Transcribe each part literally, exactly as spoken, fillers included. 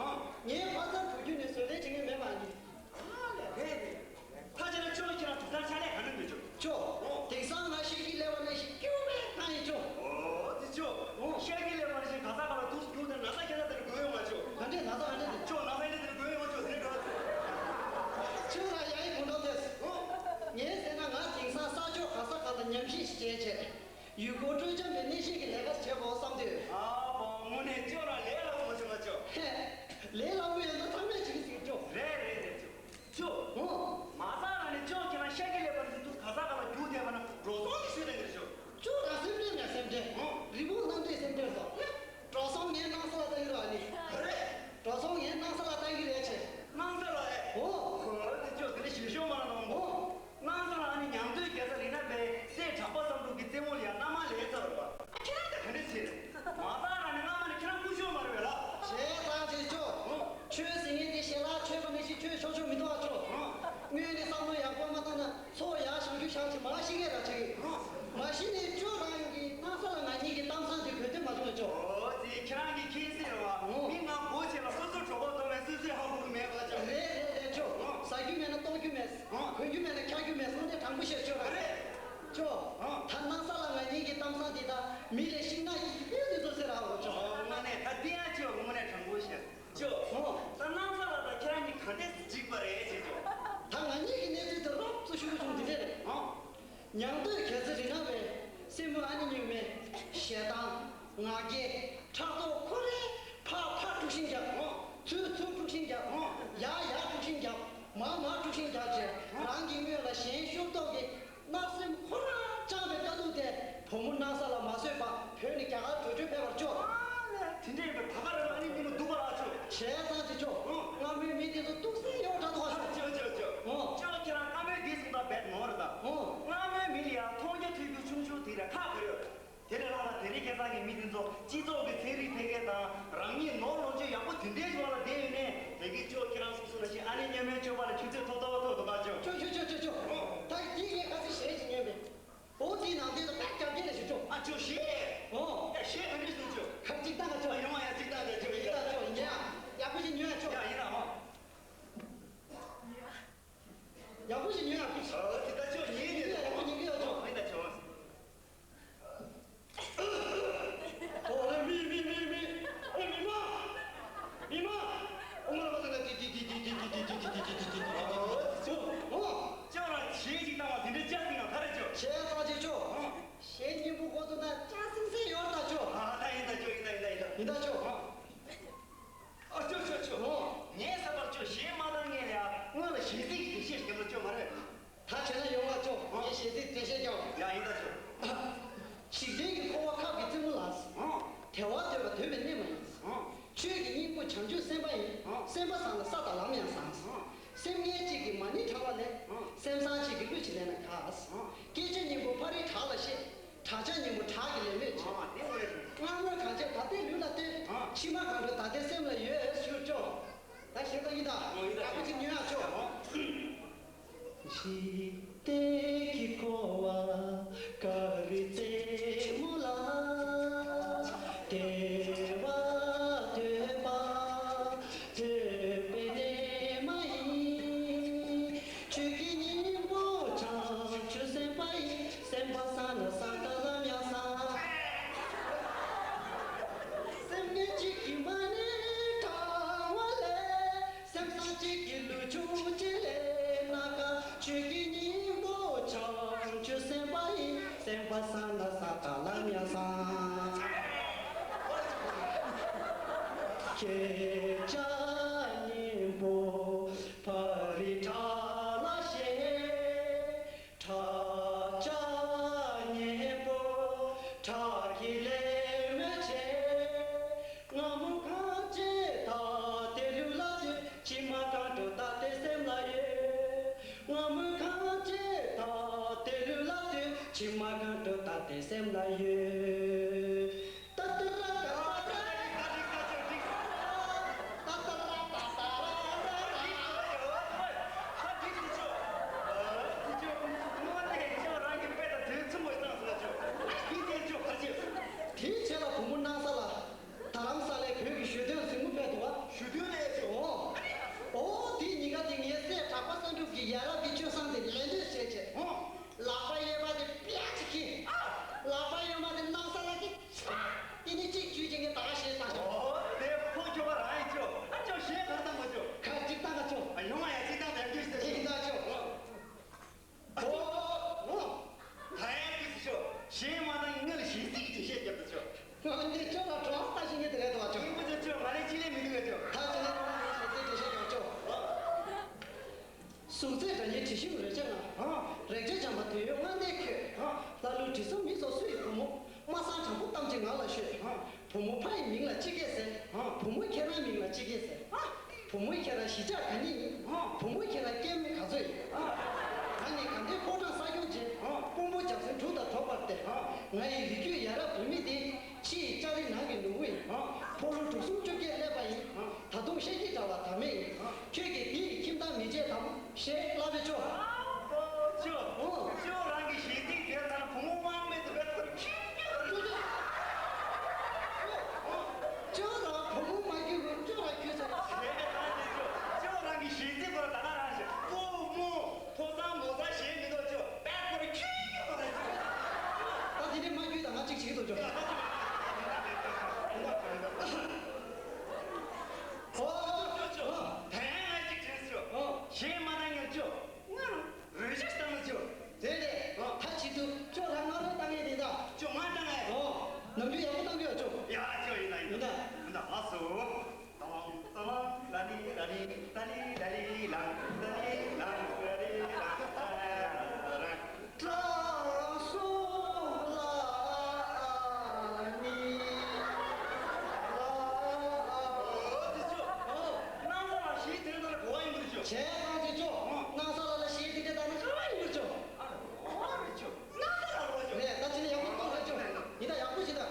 ཨ། ངའི་ཕ་ཚབ་བུ་རྒྱུད་ནས་བཟོད་ལས་བྱེད་མཁན་མེད་པ་ནི། ཨ་ལས་རེད་རེད། ད་བྱས་ན་ཁྱོད་ཁྱེད་རང་དུས་ཚང་ཆ་ལས་ག་ནས་འདོད་ཆོག་ཅོ། ཨོ། དེང་སང་ང་ཤེས་ཀྱི་ལས་བ་ནས་ཤེས་སྐྱོ་བས་གང་ཡིན་ཅོ། ཨོ་དེ་ཆོ། ཨོ། ཤེས་ཀྱི་ལས་བ་ནས་ཤེས་ག་ས་ག་ལ་དུས་སུ་རྒྱུག་དེ་ན་ས་ཁྱེད་ལ་དེར་དགོས་ཡོད་མ་ཆོ། ག་འདྲས་ན་ས་ག་འདྲས་དེ། ཆོ་ན་ས་འདྲས་དེར་དགོས་ཡོད་མ་ཆོ་ཟེར་ག་ཆོ། ཆོ་ལ་ཡ་ཡི་གུང་ཐང་ཐེས། ཨོ། ངས་ཟེར་ན་ང་དེང་སང་ས་ཕྱོགས་ག་ས་ག་ལ་ཉམས་ཞིབ་ཞིག་བྱས་བྱས། ཡུལ་སྐོར་སྤྲོ་འཆམ་པའི་གནས་བཤད་ཀྱི་ལས་ཀ་བྱེད་དགོས་བསམ་དུས། ཨ་བ་དངོས་གནས་ཅོ་རང་ལས་སླ་པོ་མ་བྱུང་ང་ཅོ། ཧེ། ལས་སླ་པོ་ཡོད་ན་ཚང་མས་བྱེད་ཀྱི་ཟིག་ཅོ། རེད་རེད་རེད་ཅོ། ཅོ། ཨོ། མ་ས་རང་ནས་ཅོ་ཁྱེད་རང་ཤ་ཀི་ལས་པར་འདི་དུས་ག་ས་ག་ལ་རྒྱུག་བསྡད་པ་ན་འགྲོ་སོང་གི་ཤུལ་དང་གི་རེད་ཅོ། ཅོ་རང་སེམས་ཁྲལ་ནས་སེམས་ཁྲལ། ཨོ། རི་བོ་གནམ་གྲུས་སེམས་ཁྲལ་སོང་། འགྲོ་སོང་ངའི་སྣང་ས་ལ་ལྟ་གི་རེད་ཨ་ནི། རེད། འགྲོ་སོང་ངའི་སྣང་ས་ལ་ལྟ་གི་རེད་ཆེ། སྣང་ས་ལ་ཨེ། ཨོ། ཁོ་དེ་ཅོ་དེ་ནས་ཞེ་ཤོ་མ་ལ་ནོ། ཨོ། སྣང་ས་ལ་ཨ་ནི་ཉང་སྟོད་རྒྱལ་ས་རི་ན་པའི་སྲས་གྲགས་པ་བསམ་གྲུབ་ཀྱི་རྩེ་མོ་ལ་ཡང་མནའ་མ་ལེན་ཚར་བ། ཨ་ཁྱེད་རང་ད་ག་འདྲ་བྱེད་རེད། མ་ས་རང་ནས་སྔ་མ་ནས་ཁྱེད་རང་སྐུ་ཞབས་མ་རེད་བས་ལ། བྱས་ཙང་བྱས་ཅོ། ཨོ། ཆོས་ཟེར་མཁན་དེ་ཞལ་ལག་མཆོད་པ་ནས་ཤི་ཆོས་ཆོག་ཆོག་མི་འདུག་ཨ་ཅོ། ཨོ། དངོས་གནས་བསམ་བློ་ཡག་པོ་མ་བཏང་ན་ཚོགས་ཡག་བཞེངས་རྒྱུ་བཞག་ཅིག་མ་ཤི་མཁན་ར་ཆགས་ཀྱི། ཨོ། མ་ཤི་ནས་ཅོ་རང་ཡོང་གི་སྣང་ས་ལ་ང་གཉིས་ཀྱི་གཏམ་བཟང་དེ་གོ་ཐོས་མ་བྱུང་ཨ་ཅོ། ཨོ་ཙི་ཁྱེད་རང་གི་མཁྱེན་གསལ་རེད་བ། ཨོ། མི་ང་གོ་ཆེ་ལ་སོ་སོ་གྲོགས་པོ་ཐོག་ནས་སུས་སུས་ཧ་གོ་གི་མེད་པ་ཅོ། རེད་རེད་རེད་ཅོ། ཨོ། ཟ་རྒྱུ་མེད་ན་གཏོང་རྒྱུ་མེད། ཨོ། གོན་རྒྱུ་མེད་ན་འཁྱག་རྒྱུ་མེད་སོང་དེ་དྲང་པོ་བཤད་ཅོ་ར། རེད། ཅོ། ཨོ། ད་སྣང་ས་ལ་ང་གཉིས་ཀྱི་གཏམ་བཟང་དེ་ད་མི་ལས་ཤིང་ནགས་ཀྱི་ཡི་གེ་དེ་ཚོ་ཟེར་ར་ཨོ་ཅོ། ཨོ་དངོས་གནས་ད་དེ་ཡང་ཅོ་དངོས་གནས་དྲང་པོ་བཤད། ཅོ། ཨོ། ད་སྣང་ས་ལ་ད་ཁྱེད་རང་གཉིས་ག་འདྲས་སེ་འགྲིག་པ་རེད་ཅེས་ཅོ། ད་ང་གཉིས་ཀྱི་གནས་ཚུལ་དེ་རོབ་ཙམ་ཞུ་དགོས་བྱུང་དེ་འདྲས་རེད། ཨོ། ཉང་སྟོད་རྒྱལ་ས་རི་ན་བའི་སྲས་མོ་ཨ་ནེ་སྨྱུག་མའི་ཞེ་སྡང་ང་རྒྱལ་ཕྲག་དོག་ཁོ་རེ་ཕར་ཕར་དཀྲུག་ཤིང་རྒྱབ། ཨོ། ཚུར་ཚུར་དཀྲུག་ཤིང་རྒྱབ། ཨོ། ཡར་ཡར་དཀྲུག་ཤིང་རྒྱབ། མར་མར་དཀྲུག་ཤིང་རྒྱབ་བྱས། ཨོ། རང་གི་སྔོན་ལ་གཞན་ཤོར་དོགས་ཀྱི་བརྣབ་སེམས་ཁོ་རང་བཅངས་པའི་དཀའ་སྡུག་དེ་བུ་མོ་སྣང་ས་ལ་མ་བཟོད་པ་བོད་ནས་རྒྱ་གར་བྲོས་བྲོས་ཕེབས་པར་ཅོ། ཨ་ལས། དེ་འདྲ་ཡིན་པའི་ད་ག་རང་ཨ་ནེ་སྨྱུག་མ་སྡུག་པ་ལ་ཅོ། བྱས་ཙང་ཅི་ཅོ། ཨོ། སྔ་མོའི་མི་དེ་ཚོ་གཏུག་སེམས་ཡོད་དྲག་འདུག་ཨ་ཅོ། ཅོ་ཅོ་ཅོ། ཨོ། ཅོ་ཁྱེད་རང་སྔ་མོའི་དེ་གསུང་ད་བེད་མོ་རེད་ད། ཨོ། སྔ་མོའི་མི་ལ་ཡང་མཐོང་རྒྱ་ཐོས་རྒྱུ་ཆུང་ཆུང་དེ་རེད་ཁག་གི་རེད། དེ་ནས་ལྷག་ལ་དེ་རིང་ཁ་སང་གི་མི་དེ་ཚོ་སྤྱི་ཚོགས་ཀྱི་ཚན་རིག་འཕེལ་རྒྱས་དང་རང་ཉིད་ནོར་ལོངས་སྤྱོད་ཡག་པོ་དེ་འདྲའི་ཞོར་ལ་བསྡད་ཡོད་ནས་དེ་གའི་ཅོ་ཁྱེད་རང་སོ་སོ་ལ་ཞིག་ཨ་ནེ་སྨྱུག་མའི་སྤྱོད་པ་ལ་ཆུ་ཚོད་ཐོབ་ཐོབ་ཐོབ་འདུག་ག་ཅོ། ཅོ་ཅོ་ཅོ་ཅོ་ཅོ། ཨོ། ད་དེ་ངས་ག་ཚོད་ཞེས་ཅིག་ཉན་པས། ཨོ་དེའི་ནང་དོན་དུ་ད་རྒྱབ་འགལ་ལ་ཞིག་ཅོ། ཨ་ཅོ་ཞེས། ཨོ། ཡ་ཞེས་ག་འདྲས་སོང་ཅོ། ཁ་གཅིག་བཏང་ག་ཅོ། ཨ་ཡོང་བ་ཡ་གཅིག་བཏང་ག་ཅོ། ཡིན་ད་ཅོ་ཉན་ཡག་པོ་ཞིག་ཉོན་ཡ་ཅོ། ཡ་ཡིན་ད་ཨོ། ཡག་པོ་ཞིག་ཉོན་ཡ། ཨོ་དེ་ད་ཅོ་ཉན་ནས་ཡག་པོ་ཉན་གི་ཡ་ཅོ། ཡིན་ད་ཅོ། ཨོ་ཨེ་མི་མི་མི་མི། ཨེ་མི་མ། མི་མ། ཨོ་མ་ལ་མ་ད་ན་ཏི་ཏི་ཏི། ཨོ་ཅོ་རང་ཞེས་ཅིག་བཏང་བ་དེ་འདྲའི་ཅག་ཟིང་ང་ག་རེ་ཅོ། བྱས་ཙང་ཅི་ཅོ། ཨོ། གཞན་སྙིང་པོ་ཁོ་ཚོ་ན་ཅག་ཟིང་ས་ཡོད་ད་ཅོ། ཨ་ད་ཡིན་ད་ཅོ་ཡིན་ད་ཡིན་ད་ཡིན་ད། ཡིན་ད་ཅོ། ཨོ། ཨ་ཅོ་ཅོ་ཅོ། ཨོ། ངས་བསམ་པར་ཅོ་ཞེས་མ་བཏང་ངས་ལ་ཡ་སྔོན་ལ་ཞེ་ཚིག་གི་འགྲེལ་བཤད་ཞིག་བརྒྱབ་ན་ཅོ་མ་རེད། ད་བྱས་ན་ཡོང་བ་ཅོ། ཨོ། ངས་ཞེ་ཚིག་འགྲེལ་བཤད་རྒྱབ། ཡ་ཡིན་ད་ཅོ། འཇིག་རྟེན་གྱི་འཁོར་བ་ཁབ་ཀྱི་རྩེ་མོ་ལ། ཨོ། དལ་བ་དོད་པ་དོད་པའི་གནས་མ་ཡིན། ཨོ། ཆོས་ཀྱི་སྙིང་པོ་བྱང་ཆུབ་སེམས་དཔའ་ཡིན། ཨོ། སེམས་པ་བཟང་ན་ས་དང་ལམ་ཡང་བཟང་། ཨོ། སེམས་ངན་གཅིག་གིས་མ་ཎི་བགྲང་བ་ལས། ཨོ། སེམས་བཟང་གཅིག་གིས་གླུ་ཅིག་ལེན་ན་དགའ། ཨོ། སྐད་ཆ་སྙན་པོ་ཕ་རིའི་བྲག་ལ་བཤད། བྲག་ཅ་སྙན་པོ་བྲག་གི་ལས་མེད་བྱེད། ཨ་དེ་འོ་རེད། སྔ་མོའི་གངས་ཅན་ད་ལྟའི་ལུས་ལ་ལྟོས། ཨ། ཕྱི་མ་གངས་འགྲོ་ད་ལྟའི་སེམས་ལ་ཡོད་ཞུ་ཅོ། ད་ཞེ་ད་ཡིན་ད། ཨོ་ཡིན་ད། ཡག་པོ་ཅིག་ཉོན་ཡ་ཅོ། ཨོ། འཇིག་རྟེན་གྱི་འཁོར་བ་ཁབ་རི་རྩེ་མོ་ལ། དལ་བ་དོད་པ་དོད་པའི་གནས་མ་ཡིན། ཆོས་ཀྱི་སྙིང་པོ་བྱང་ཆུབ་སེམས་དཔའ་ཡིན། སེམས་པ་བཟང་ན་ས་དང་ལམ་ཡང་བཟང་། སེམས་ངན་གཅིག་གིས་མ་ཎི་བགྲང་བ་ལས། སེམས་བཟང་གཅིག་གིས་གླུ་ཆུང་གཅིག་ལེན་ན་དགའ། ཆོས་ཀྱི་སྙིང་པོ་བྱང་ཆུབ་སེམས་དཔའ་ཡིན། སེམས་པ་བཟང་ན་ས་དང་ལམ་ཡང་བཟང་། ཁྱེད་ཅག་སྙིང་པོ་ཕ་རི་བྲག་ལ་བཤད། བྲག་ཅ་སྙན་པོ་བྲག་གི་ལས་མེད་བྱེད། སྔ་མོ་གངས་ཅན་ད་ལྟའི་ལུས་ལ་ལྟོས། ཕྱི་མ་གངས་འགྲོ་ད་ལྟའི་སེམས་ལ་ཡོད། སྔ་མོ་གངས་ཅན་ད་ལྟའི་ལུས་ལ་ལྟོས། ཕྱི་མ་གངས་འགྲོ་ད་ལྟའི་སེམས་ལ་ཡོད། ད་ཏི་ར་ད་ད་ད་ད་ད་ད་ད་ད་ད་ད་ད་ད་ད་ད་ད་ད། དེའི་རྗེས་ལ་བུ་མོ་སྣང་ས་ལ་རྡ་རམ་ས་ལའི་བོད་ཀྱི་ཞོ་སྟོན་གཟིགས་མོ་སྤེལ་འདུག་བ། ཞོ་སྟོན་ལ་ འདི་ཅོ་ལ་གྲོགས་ལྟ་ཞིག་ཉིད་དེ་རེད་དོ་ཅོ། ཡིན་པ་ཅོ་ཅོ་ང་ལས་ཅི་ལས་མི་འདུག་ག་ཅོ། ད་ཅི་ལས་ང་ལས་ཞེ་ཚེ་དྲི་ཤེས་ཀྱང་ཅོ། གཟུགས་མཛེས་སྒྲ་སྙན་དྲི་ཞིམ་རོལ་ཆ་ལྔ། རེག་བྱ་འཇམ་པ་དོན་ཡོད་ལྔ་ལྡན་ཁྱོད། ལྷ་ཀླུ་དྲི་ཟབ་མི་ཚོགས་བསུ་ཡི་བུ་མོ། སྨྲ་བཟང་དྲང་པོ་གཏམ་གྱི་ངག་ལ་ཤོད། བུ་མོ་ཕ་ཡི་མིང་ལ་ཅི་སྐད་ཟེར། བུ་མོ་ཁྱེད་རང་མིང་ལ་ཅི་སྐད་ཟེར། བུ་མོ་ཁྱེད་རང་གཞིས་ཆགས་ག་ནས་ཡིན། བུ་མོ་ཁྱེད་རང་སྐྱེས་དམན་ག་ཚོད་ཡིན། ང་ནི་དགའ་ལྡན་ཕོ་བྲང་ས་སྐྱོང་རྗེ། དཔོན་པོ་རྒྱལ་མཚན་གྲུ་དང་གྲོགས་པར་བསྡད། ང་ཡི་རིགས་རྒྱུད་ཡ་རབས་བོད་མི་འདི། ཕྱི་ཡི་ལྕགས་རི་ནང་གི་ནོར་བུ་ཡིན། ཕོ་རོག་དྲུག་གསུམ་བཅོ་བརྒྱད་སླེབས་པ་ཡིན། ད་དུང་ཤེས་ཀྱི་འདྲ་བ་ད་མེད་ཡིན། ཁྱོད་ཀྱིས་འདི་ཡི་ཁྱིམ་བདག་མི་བྱེད་དམ། ཞེས་སླབ་པས་ཅོ། ཨོ་ཅོ། ཨོ། ཅོ་རང་གི་ཞེ་ཚིག་དེ་ལྟར་བུ་མོ་དམངས་མེད་དུ་བས་ཁུར་ཁྱི་ཁྱི་ཁུར་ཁྱི། ཅོ་རང་བུ་མོ་མ་ཁྱི་ཁུར་ཅོ་རང་ཁྱི་ཟེར། ཞེས་རང་གི་ཅོ། ཅོ་རང་གི་ཞེ་ཚིག་པོ་ལ་ད་ང་རང་ཞེ་བུ་མོ་ཕོ་བཟང་མོ་བཟང་ཞེས་མི་འདུག་ཅོ་བས་ཁུར་ཁྱི་ཁྱི་ཁུར་ཅོ། ད་དེ་ནས་མ་ཁྱི་ད་ང་གཅིག་བྱེད་ཀྱི་འདུག་ཅོ། ཨོ་ཅོ་ཅོ། ཨོ། དེ་ང་གཅིག་བྱེད་ཅོ། ཨོ། ཞེས་མ་ད་ངར་ཅོ། ང་རང་རོལ་ཆ་བཏང་ན་ཅོ། རེད་རེད། ཨ། ད་བྱེད་དུས་ཅོ་ལ་ང་རང་བཏང་ཡས་དེ་ད། ཅོ་ང་བཏང་ཡས། ཨོ། ནམ་རྒྱུན་ཡག་པོ་བཏང་གི་ཡོད་ཅོ། ཡ་ཅོ་ཡིན་ན་ཡིན་ན། ཡིན་ན། ཡིན་ན་ལགས་སོ། ཏང་ཏང་ལ་ལི་ལ་ལི་ཏ་ལི་ལ་ལི་ལ་ཏ་ལི་ལ་ལ་ལི་ལ། ལགས་སོ་ལ་ནི་ལ། ཨོ་དེ་ཅོ། ཨོ། སྣང་ས་ལ་ཞེས་དེ་ལྟར་གོ་བ་ཡིན་དུ་ཅོ། བྱས་ཙང་དེ་ཅོ། སྣང་ས་ལ་ལ་ཞེས་དེ་འདྲ་ལྟར་ན་ཤ་ཡིན་དུ་ཅོ། ཨ་རེ་ཅོ། སྣང་ས་ལ་ལ་ཅོ། རེད། ད་ཅི་ནས་ཡག་པོ་གཏོང་ས་ཅོ། ཡིན་ད་ཡག་པོ་ཞིག་ད།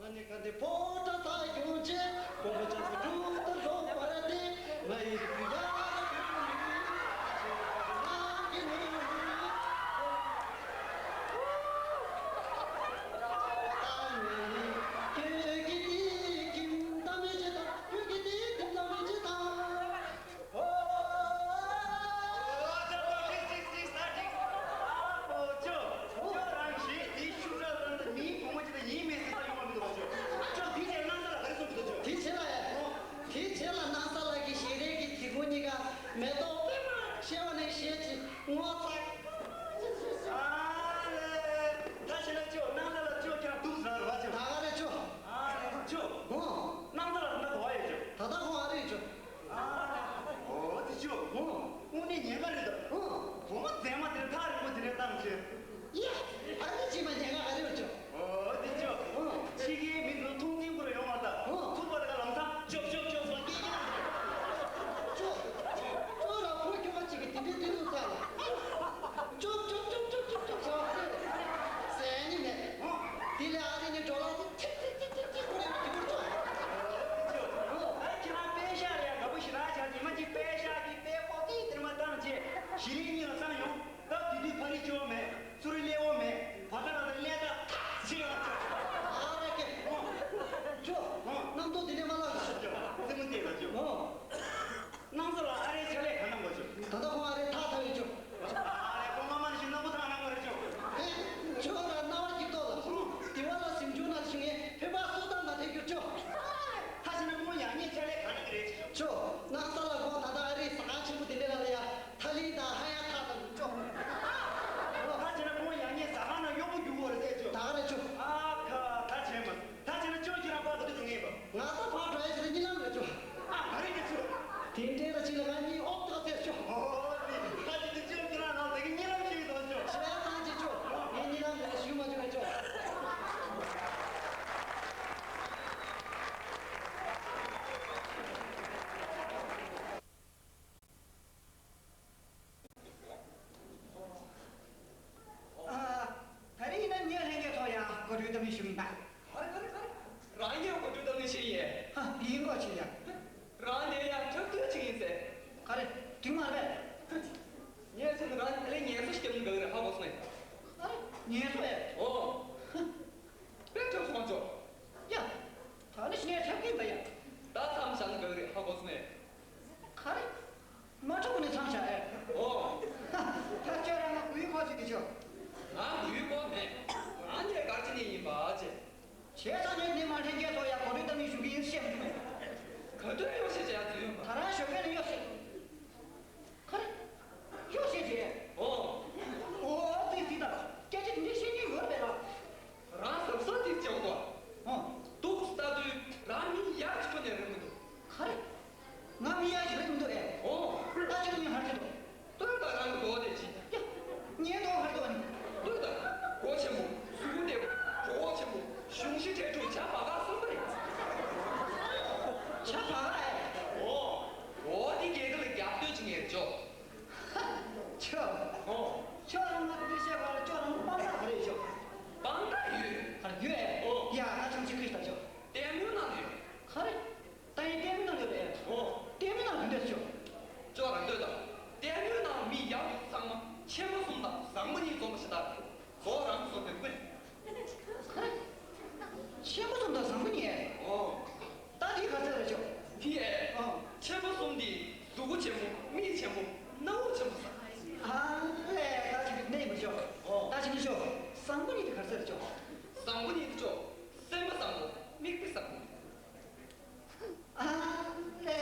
ང་ནི་དགའ་ལྡན་ཕོ་བྲང་ས་སྐྱོང་རྗེ། དཔོན་པོ་རྒྱ་མཚོ་གྲུ་དང་འགྲོགས་པར་བསྡད། ང་ཡི་རིགས་རྒྱུད་ཡ་རབས་ཡིན། ཁྱེད་ཀྱིས་འདི་ཁྱིམ་བདག་མི་བྱེད་དམ། ཁྱོད་ཀྱིས་འདི་ཁྱིམ་བདག་མི་བྱེད་དམ། ཨོ། ཨོ་ཅོ་ཅོ་ཅིག་ཅིག་ཅིག་ས་ཅིག་ཨ་ཨོ་ཅོ། ཅོ་རང་ཞེས་དེའི་ཤུགས་དྲག་ཙམ་དུ་མིའི་བུ་མོ་ཅིག་དང་ཡིན་མིན་སྲིད་ས་ཡོང་བ་མི་འདུག་པ་ཅོ། ཅོ་འདི་རྗེས་སྣང་ས་ལ་ག་རེ་གསུངས་འདུག་ཅོ། དེ་རྗེས་ལ་ཡ། དེ་རྗེས་ལ་སྣང་ས་ལ་གི་ཞལ་རས་ཀྱི་དེ་ཁུ་གཉིས་ཀ་མེ་ཏོག་པད་མ་ཤེས་པ་ནས་ཤེས་ཀྱི་ངོ་ཚ། ཨ་ལེ། ད་ཤེས་ན་ཅོ་སྣང་ས་ལ་ཅོ་ཁྱེད་རང་འདུག་ཟེར་བ་ཅོ། ད་ག་རེ་ཅོ། ཨ་ལེ་ཅོ། ཨོ། སྣང་ས་ལ་ད་ག་བ་ཡོད་ཅོ། ད་ད་ཁོང་ཨ་རེ་ཡོད་ཅོ། ཨོ་དེ་ཅོ། ཨོ། དངོས་གནས་ཉེན་ཁ་རེད་ད། ཨོ། བུ་མོ་མཛེས་མ་དེར་ཐག་རིང་པོ་དེ་ནས་བཏང་བྱས། ཡ། ཨ་ནི་ཅི་མ་ཉེན་ཁ་ག་རེ་ཡོད་ཅོ། ཨོ་དེ་ཅོ། ཨོ། ཕྱི་རྒྱལ་མི་ཚོ་མཐོང་ཆེན་པོ་རེ་ཡོང་བ་ད། ཨོ། ཐུག་པ་དེ་ག་ལམ་སང་ཅོབ་ཅོབ་ཅོབ་སོང་སྐད་ཆ་ཅོ། ཅོ་ར་བུ་ཁྱོ་ག་ཅིག་གིས་དེ་འདྲའི་དུས་ཚོད་ཚ་ལ། ཅོབ་ཅོབ་ཅོབ་ཅོབ་ཅོབ་ཅོབ་སོང་ཟེར་ནི་མེད། ཨོ། དེ་ལས་ཨ་རི་ནས་འགྲོ་ལ་ཅིག་ཅིག་ཅིག་ཅིག་ཅིག་ཁོ་རེ་གི་བུར་ཅོ། ཨོ། ཁྱེད་རང་པད་ཤག་ལ་ཡང་དགའ་པོ་ཞེ་དྲག་ཆགས་ཀྱི་མ་གཅིག་པད་ཤག་གི་པད་ཀོག་ཏིག་དེར་མ་བཏང་བྱས་ཞི་ལིང་གཉིས་ལ་བཏང་ཡོང་། སྐབས་དེ་དུས་ཕ་རི་ཅོ་མེད། ཚུ་རི་ལེ་བོ་མེད། བ་ད་ལ་དང་གནས་ ནས་ཞུ་གི་ཡིན་པ། ག་རེ་ག་རེ་ག་རེ། རང་ཉིད་གོ་སྒྲིག་གཏོང་ནས་ཤེས་ཡིན། ཧ། ཡིན་གོ་ཆེ་ཡ། རང་ནས་ཡང་འཁྲབ་སྟོན་བྱེད་ཀྱི་ཡིན་ཟེར། ག་རེ། འགྲིག་མ་རེད། ངས་བྱས་ན་རང་དེ་ལས་ངལ་གསོ་ཞིག་བརྒྱབ་ན་དགའ་གི་རེད། ཧ་གོ་སོང་ངས། ག་རེ། ངལ་གསོ་ཨེ། ཨོ། ཧ། དཔེ་འཁྲབ་སོང་ཅོ། ཡ། ད་ནི་ཞིག་ངས་འཁྲབ་ཀྱི་ཡིན་པ་ཡ། ད་མཚམས་བཞག་ན་དགའ་གི་རེད། ཧ་གོ་སོང་ངས། ག་རེ། མ་འཁྲབ་གོང་ནས་མཚམས་བཞག་ཨེ། ཨོ། ད་ཁྱོད་རང་ང་གུས་ཁོ་ཚོད་ཀྱི་ཆོ། ང་གུས་ཁོ་མེད། རང་ཉིད་ག་ཅི་ནས་ཡིན་པ་ཅེ། བྱས་ཙང་ངས་འདི་མ་འཐེན་རྒྱལ་ཚོ་ཡ་གོ་སྒྲིག་གཏོང་ནས་ཞུ་གི་ཡིན་བཤད་མི་ཐུབ། ག་དུས་གཡོག་བྱེད་བྱེད་ཡ་དུས་ཡོད་མ། ད་རང་ཞོགས་ཀས་ནས་གཡོག་བྱེད། ག་རེ། གཡོག་བྱེད་བྱེད། ཨོ། ཨོ་ཙི་ཙི་ད། སྐད་ཆ་དེ་འདྲ་བཤད་ཉན་ཡོད་རེད་པས་ལགས། རང་གཟབ་གཟབ་ཅིག་བྱེད་དགོས། ཨོ། འདུག་ལྟ་དུས་རང་མི་ཡག་ཅིག་ཁྱོན་ནས་རེད་མི་འདུག་ག་རེ། ང་མི་ཡག་ཅིག་རེད་མི་འདུག་ཨེ། ཨོ། ད་ཅི་ལ་ངས་ཧར་གྱི་འདུག་ལྟོས་དང་། རང་གི་མགོ་དེ་ཅི། ཡ། ངའི་མགོ་ཧར་གྱི་འདུག་ཨ་ནི། ལྟོས་དང་། མགོ་ཆེན་པོ། གཟུགས་པོ་བདེ་པོ། གྲོད་ཁོག་ཆེན་པོ། གཞུང་བཞི་འབྲེལ་གྲུབ། བྱ་བ་ག་གསུམ་པ་རེད། བྱ་བ་ག་ཨེ། ཨོ། འོ་དེ་སྐད་ཀྱི་ལ་རྒྱབ་སྟོན་བྱེད་མཁན་རེད་ཅོ། ཁྱོད། ཨོ། ཁྱོད་རང་ང་དེ་འདྲ་བཤད་པ་ལ་ཁྱོད་རང་དཔང་རྟགས་ག་རེ་ཡོད་ཤོག་དཔང་རྟགས་ཡོད། ག་རེ་ཡོད་ཨེ། ཨོ། ཡ་ད་ཆུང་ཆུང་ཁྲིད་ད་ཤོག་ལྟད་མོའི་ནང་ཡོད། ག་རེ། ད་ཡིན་ལྟད་མོའི་ནང་ཡོད་པས། ཨོ། ལྟད་མོའི་ནང་ག་འདྲས་ཤོག་ཁྱོད་རང་ལྟོས་དང་། ལྟད་མོའི་ནང་མི་ཡག་ཚང་མ་ཆེན་པོ་གསུམ་དང་བཟང་པོ་གཉིས་འཛོམས་པ་ཞིག་ལྟར། གོ་རང་བཟོ་དེ་ཀུན། ག་རེ། ཆེན་པོ་གསུམ་དང་བཟང་པོ་གཉིས། ཨོ། ད་འདི་ག་ཚོད་རེད་ཅོ། འདི་ཨེ། ཨོ། ཆེན་པོ་གསུམ་འདི་གཟུགས་པོ་ཆེན་པོ། མིག་ཆེན་པོ། སྣ་བུག་ཆེན་པོ་ཟེར། ཨ་ལས། ད་ཅི་འདི་གནས་མི་ཅོ། ཨོ། ད་ཅི་འདི་ཅོ། བཟང་པོ་གཉིས་འདི་ག་ཚོད་རེད་ཅོ། བཟང་པོ་གཉིས་འདི་ཅོ། སེམས་པ་བཟང་པོ། མིག་དཔེ་བཟང་པོ། ཨ་ལས།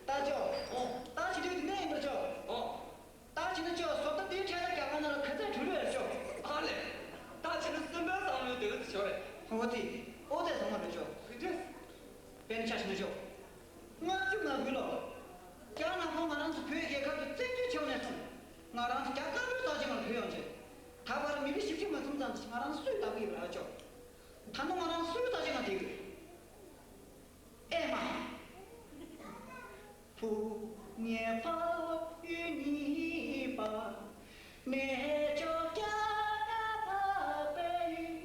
ད་ཅོ། ཨོ། ད་ཅི་འདི་གནས་མི་ཅོ། ཨོ། ད་ཕྱིན་ན་ཁྱོད་བཟོ་ལྟ་དེའི་འཕྲལ་དུ་རྒྱ་གར་ནང་ལ་ག་ཚད་འགྲོ་ལོས་ཤོག་ཨ་ལས། ད་ཕྱིན་ན་སེམས་པ་བཟང་ལོས་འདོད་ཀྱི་ཤོག་རེད། འོ་དེ། ཨོ་དེ་བཟང་མ་རེད་ཤོག་དེ་འདྲས། དཔེར་ན་ཆ་བཞག་ན་ཤོག་ལྔ་བཅུ་ང་དགུ་ལོ། རྒྱ་ནག་པོ་ང་རང་ཚོ་བོད་རྒྱལ་ཁབ་ཀྱི་བཙན་བྱོལ་བྱས་ནས་བཟུང་། ང་རང་ཚོ་རྒྱ་དཀར་པོའི་རྩ་ཆེན་ལ་བོད་ཡོང་བྱས། ད་བར་མི་ལོ་བཞི་བཅུ་མ་ཚུམ་ཙམ་ཞིག་ང་རང་སུས་བདག་གི་ཡོད་ར་ཤོག་ད་ནི་ང་རང་སུའི་རྩ་ཆེན་ལ་བསྡད་ཀྱི་ཡོད། ཨེ་མ། བུ་ངའི་ཕ་ཡུལ་གཉིས་པ། གནས་མཆོག་རྒྱ་གར་འཕགས་པའི་ཡུལ།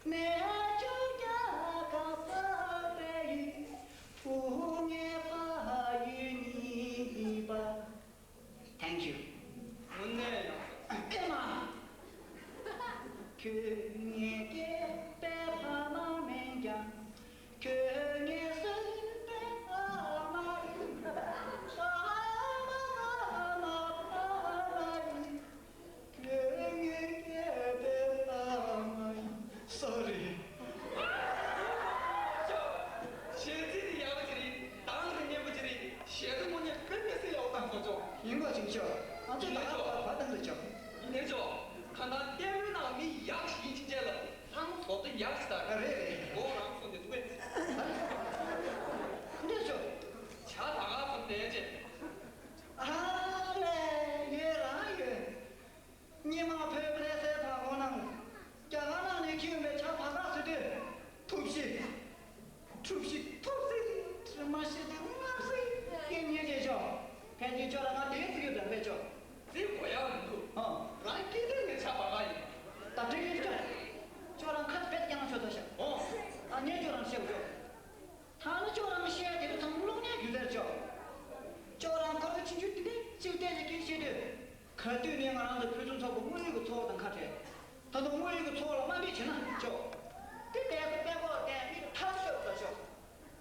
གནས་མཆོག་རྒྱ་གར་འཕགས་པའི་ཡུལ། བུ་ངའི་ཕ་ཡུལ་གཉིས་པ། Thank you. དངོས་གནས་ཡང་། ཨེ་མ། ཁྱོད་ངའི་སྐྱེས་པའི་ཕ་མ་མིན་ཀྱང་། ཁྱོད་ངའི་གསོས་པའི་ཕ་མ་ཡིན། ཕ་མ་ཕ་མ་ཕ་མ་ཡིན། ཁྱོད་ངའི་སྐྱེས་པའི་ཕ་མ་ཡིན། Sorry. ཅོ། གཞས་ཚིག་དེ་ཡག་པོ་ཅིག་རེད། གདངས་དེ་སྙན་པོ་ཅིག་རེད། གཞས་དེ་དངོས་གནས་དཔེ་མི་སྲིད་ཡག་པོ་བཏང་སོང་ཅོ། ཡིན་པ་ཅིག་ཅོ། ང་ཚོ་ད་ཡིན་ནས་ཅོ། ག་བ་བཏང་འདུག་ཅོ། ཡིན་ནས་ཅོ། གང་ལྟར་ལྟད་མོའི་ནང་མི་ཡག་ཞིག་ཡིན་ཕྱིན་ཆད་ལ་ཚང་མ་བཟོ་ལྟ་ཡག་ཞིག་ད། རེད་རེད། མོ་རང་སོང་ནས་འདུག་པས། འདི་ཅོ། བྱ་ད་ག་ཙམ་བསྡད་ཅེ། ཨ་ལས། ཡོད་རང་ཡོད། ཉི་མ་བོད་པ་རེད་ཟེར་བ་འོ་ནང་། རྒྱ་གར་ནང་ནས་ཁྱེར་ཡོང་བའི་ཇ་བག་ག་ཟེར་དུས། ཐུབ་ཤི། ཐུབ་ཤི། ཐུབ་སི། དྲི་མ་ཤི་སྟེ་རྔམ་སི། སྐད་ཉན་བྱས་ཤོག་ཕལ་ཆེར་ཁྱོད་ལ་ང་དེའི་ཚིག་ཡོད་དམ་པས་ཆོག་རྩིས་གོ་ཡག་མི་འདུག་ཨ། རང་སྐད་དོད་ནས་ཆ་བ་ག་ཡིན། ད་དྲི་གིན་ཆོག་ཁྱོད་རང་ཁ་བེད་ཀྱང་ཆོག་ད་ཤག་ཨོ། ཨ་ངས་ཁྱོད་རང་བཤད་དགོས། ད་ནི་ཁྱོད་རང་བཤད་དེ་རུ་ཚང་གློག་བརྙན་བརྒྱུད་ཟེར་ཆོག་ཁྱོད་རང་ཁོ་རང་ཆུང་ཆུང་དེ་འདྲས་ཅིག་བལྟས་ནས་སྐད་བཤད་དུས། ག་དུས་ནས་ང་རང་ཚོ་ཕུན་སུམ་ཚོགས་པའི་དངོས་ཡོད་ཀྱི་འཚོ་བ་དང་ཁ་བྲལ། ད་དུང་དངོས་ཡོད་ཀྱི་འཚོ་བ་ལ་དམའ་འབེབས་བྱེད་ན་ཆོག་དེ་བལྟས་ཚེ་དཔྲལ་ཀོར་བལྟས་མིག་ལ་ཐག་ཆོད་པ་ཆོག་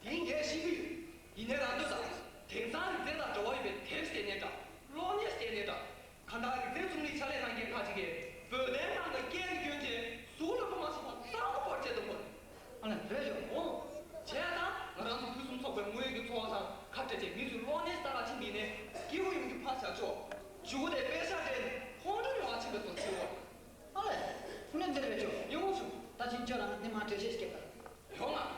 དེ་ངས་ཤེས་ཀྱི་ཡོད། ཡིན་ནའི་རང་འདོད་དང་། དེང་སང་རིག་རྩལ་དང་འབྲེལ་བ་ཡོད་པའི་དེབ་བལྟས་ནའི་འདྲ། གློག་བརྙན་བལྟས་ནའི་འདྲ། གང་ལྟར་རིག་རྩལ་ཚོང་ལས་ཕྱག་ལས་གནང་མཁན་ཁག་ཅིག་གིས་བོད་དོན་ནང་ལ་སྐད་རིགས་སྐྱོན་ཅིང་གཟུགས་ལ་སྤུ་མ་ཆགས་པ་གཙང་མ་སྐོར་བྱས་འདུག་མོད། ཨ་ལས་རེད་ཤག་འོ། བྱས་ཙང་ང་རང་ཚོ་ཕུན་སུམ་ཚོགས་པའི་དངོས་ཡོད་ཀྱི་འཚོ་བ་དང་ཁ་བྲལ་བྱས་མི་ཚོས་གློག་བརྙན་ལྟ་ག་ཕྱིན་པ་ཡིན་ནའི་སྐྱིད་པོ་ཡོང་རྒྱུ་ཕར་བཞག་ཆོག་མཇུག་དེ་པེ་ཤག་སྤྲད་ནས་ཁོང་ཁྲོ་ཡོང་བ་ཕྱིན་པའི་བཟོ་ཆེ་བོ། ཨ་ལས། དངོས་གནས་འདི་རེད་ཤག་ཡིན་འོང་ཤོག་ད་ཕྱིན་ཁྱོད་རང་ནི་མ་འགྲེལ་བཤད་ཞིག་བརྒྱབ་དང་། ཡོང་ང་།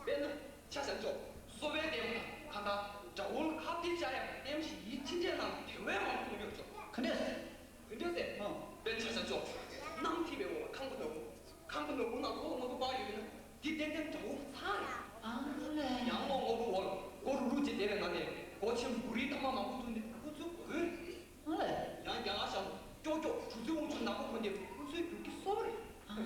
དཔེར་ན། ཆ་བཞག་ཆོག་སོ་པའི་ལྟད་མོ་དང་གང་ལྟར་དགྲ་བོ་ལ་ཁ་གཏད་བཅག་ཡག་གི་ལྟད་མོ་ཞིག་ཡིན་ཕྱིན་ཆད་ནང་དེ་བས་མང་པོ་མཐོང་རྒྱུ་ཆོག་ག་འདྲས། ག་འདྲས་ཟེར། ཨང་། དཔེར་ན་ཆ་བཞག་ཆོག་གནམ་འཐིབས་པའི་འོག་ལ་ཁང་པ་ནག་པོ། ཁང་པ་ནག་པོ་ནང་གློག་སྔོན་པོ་སྤར་ཡོད་ན་འདི་ཏན་ཏན་དགྲ་བོ་ཚང་རེད། ཨ་ལས། ཡང་གློག་སྔོན་པོ་འོག་ལ་སྒོ་རུག་རུག་ཅིག་བསྡད་པའི་ནང་ནས་སྒོ་ཆེན་མོ་རིའི་ཐ་མག་མང་པོ་བཙུགས་ནས་ཁོ་ཚོའི་གོས་རེད། ཨ་ལས། ཡང་རྒྱ་གར་ཤར་ལ་ཀྱོག་ཀྱོག་གྲུ་གཟིངས་དབང་ཕྱུག་ནག་པོ་གོན་ཏེ་ཁོ་ཚོའི་རྒྱུག་ཁྱི་སོགས་རེད། ཨ།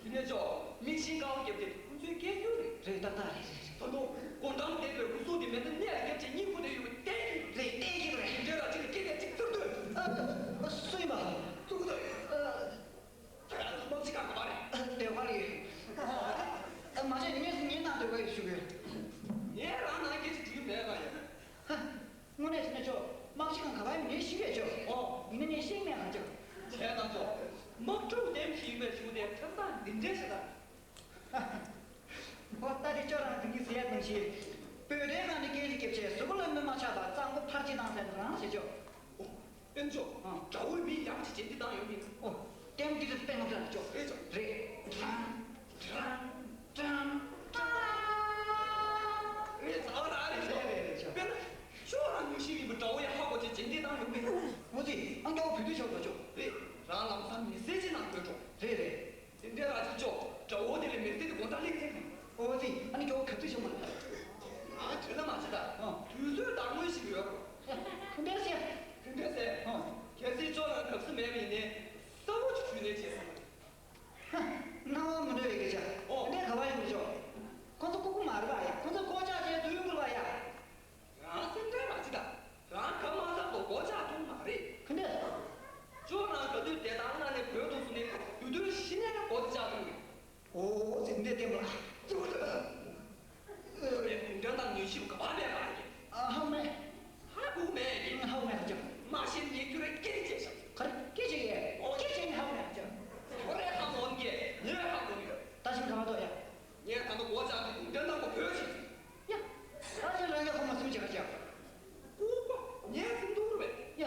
དེ་ནས་ཅོག་མིག་ཤེལ་དཀར་པོ་བརྒྱབ་སྟེ་ཁོ་ཚོའི་སྐད་སྒྱུར་རེད། རེད། ཏག་ཏག་རེད། རེད། རེད། ད་དུང་སྒོ་འགྲམ་བསྡད་པའི་རུ་སུག་དེ་མེད་ན་གནས་ལ་བརྒྱབ་བྱས་གཉིད་ཁུག་བསྡད་ཡོད་པ་གཏན་འཁེལ་རེད། གཏན་འཁེལ་རེད། དེ་འདྲ་ར་ཅིག་ལ་སྐད་ཆ་ཅིག་ཚུར་ལྟོས། ཨ། སུ་ཡིན་པ། ཚུར་ལྟོས། ཨ། དམག་སྤྱི་ཁང་ག་པར་རེད། སྡོད་ཁང་རེད། ཨ། མ་བྱས་ངས་ངའི་ནང་སྡོད་པ་ཡིན་ཞུ་གི། ངས་རང་ནང་སྐད་ཆ་འདྲི་གི་མེད་ལ་ཡ། ཧ། དངོས་གནས་བྱས་ན་ཅོ། དམག་སྤྱི་ཁང་ག་པར་ཡིན་ངས་ཤེས་ཀྱི་ཅོ། ཨོ། ཡིན་ན་ངས་ཤེས་མེད་ཧ་ཅོ། བྱས་ཙང་ཅོ། དམག་འཁྲུག་ལྡེམ་ཞིག་ཡིན་པའི་གཞུག་དེ་ཁྲིམས་ཐག་འདི་འདྲའི་ཞིག་དང་། ཨོ། ད་དེ་ཅོ་རང་དེང་གི་ཟེར་ཡ་དང་ཞིག་བོད་དོན་ནང་ནས་སྐད་ཆ་བརྒྱབ་བྱས་གཟུགས་པོ་ལ་མི་མ་ཆགས་པར་གཙང་པོ་ཕར་ཕྱིན་བཏང་ཟེར་རང་བྱེད་ཅོ། ཨོ། དཔོན་ཅོ། ཨ། དགྲ་བོས་མི་ཡག་པོ་ཅིག་བྱེད་འདི་བཏང་ཡོང་གི། ཨོ། ལྟད་མོ་འདི་ཚོ་དཔེ་མ་ཚོར་ཅོ། རེད་ཅོ། རེད། ཊྲང་། ཊྲང་། ཊྲང་། ཊྲང་། རེད། ཟ་བ་རང་རེད་ཅོ། རེད་རེད་ཅོ། དཔེར་ན་ཅོ་རང་ཉུང་ཤས་ཡིན་པ་དགྲ་བོ་ཡ་ཧ་གོ་ཅིག་བྱེད་འདི་བཏང་ཡོང་གི། ཨོ་ཙི། ཨང་རྒྱལ་བོ་བོད་དུ་ཆོག་ཏོ་ཅོ། རེད། རང་ལམ་སང་མི་སེར་ཅིག་ནང་བོད་ཅོ། རེད་རེད། དེ་འདྲའི་ར་ཅིག་ཅོ། དགྲ་བོ་དེ་ལས་མི་སེར་དེ་དགོང་དག་སླེབས་ཐེངས། ཨོ་ཙི། ཨ་ནི་རྒྱལ་བོ་ག་དུས་བྱུང་བ། ང་དྲན་ན་མ་བྱེད་ད། ཨ། དུས་ཚོད་དང་དངོས་ཤིག་ཡོད། ཁོ་འདྲ་ཟེར། ཁོ་འདྲ་ཟེར། ཨ། གལ་སྲིད་ཅོ་ལ་གབ་ས་མེད་པ་ཡིན་ནའི་གསལ་པོ་ཅིག་ཞུས་ནས་བྱས་སོང་། ཧ། སྣང་བ་མི་འགྲོ་བའི་སྐད་ཆ། ཨོ། དེ་འདྲ་ག་བ་ཡིན་མི་ཆོག་ཁོ་ཚོ་ལྐུགས་པ་མ་རེད་པ་ཡ། ཁོ་ཚོ་སྒོ་ལྕགས་ཅན་དུས་འགུལ་བ་ཡ། རང་སེམས་ཁྲལ་མ་བྱེད་ད། རང་གབ་མ་ཚར་དུས་སྒོ་ལྕགས་ཐུབ་མ་རེད། ཁོ་འདྲ། ཅོ་རང་ག་དུས་བདེ་ཐང་ལྔ་ནས་བུད་འདུག་སོང་ནས་དུས་ཐུང་གཞི་ནས་སྒོ་དེ་ལྕགས་ཐུབ་རེད། ཨོ་ཙི། འདི་བསྟན་པ་ལ། ཁྱོད་རའི་གུང་ཁྲན་ཏང་ངོས་ཤིག་ག་པར་མེད་པ་ཡིན། ཨ་ཧ་མེད། ཧ་གོ་མེད་ཀྱི། ཧ་གོ་མེད་ཀྱི། མ་ཤེས་ཉེ་ཁྱོད་རའི་སྐད་ཆ་བཤད། ག་རེ་སྐད་ཆ་ཡེ། ཨོ། སྐད་ཆ་ནི་ཧ་གོ་མེད་ཀྱི། ཁྱོད་རའི་ཧ་གོ་མེད་ཀྱི། ངས་ཧ་གོ་ཡོད། ད་ཕྱིན་ག་པར་འདུག་ཡ། ངས་ད་ལྟ་སྒོ་ལྕགས་ཀྱི་གུང་ཁྲན་ཏང་པ་བོད་ཅིག་ཡ། ད་ཕྱིན་རང་གི་ཧོ་མ་སུམ་ཅིག་ག་ཅག་ལྐུགས་པ། ངས་ཟིན་འདུག་རེད། ཡ།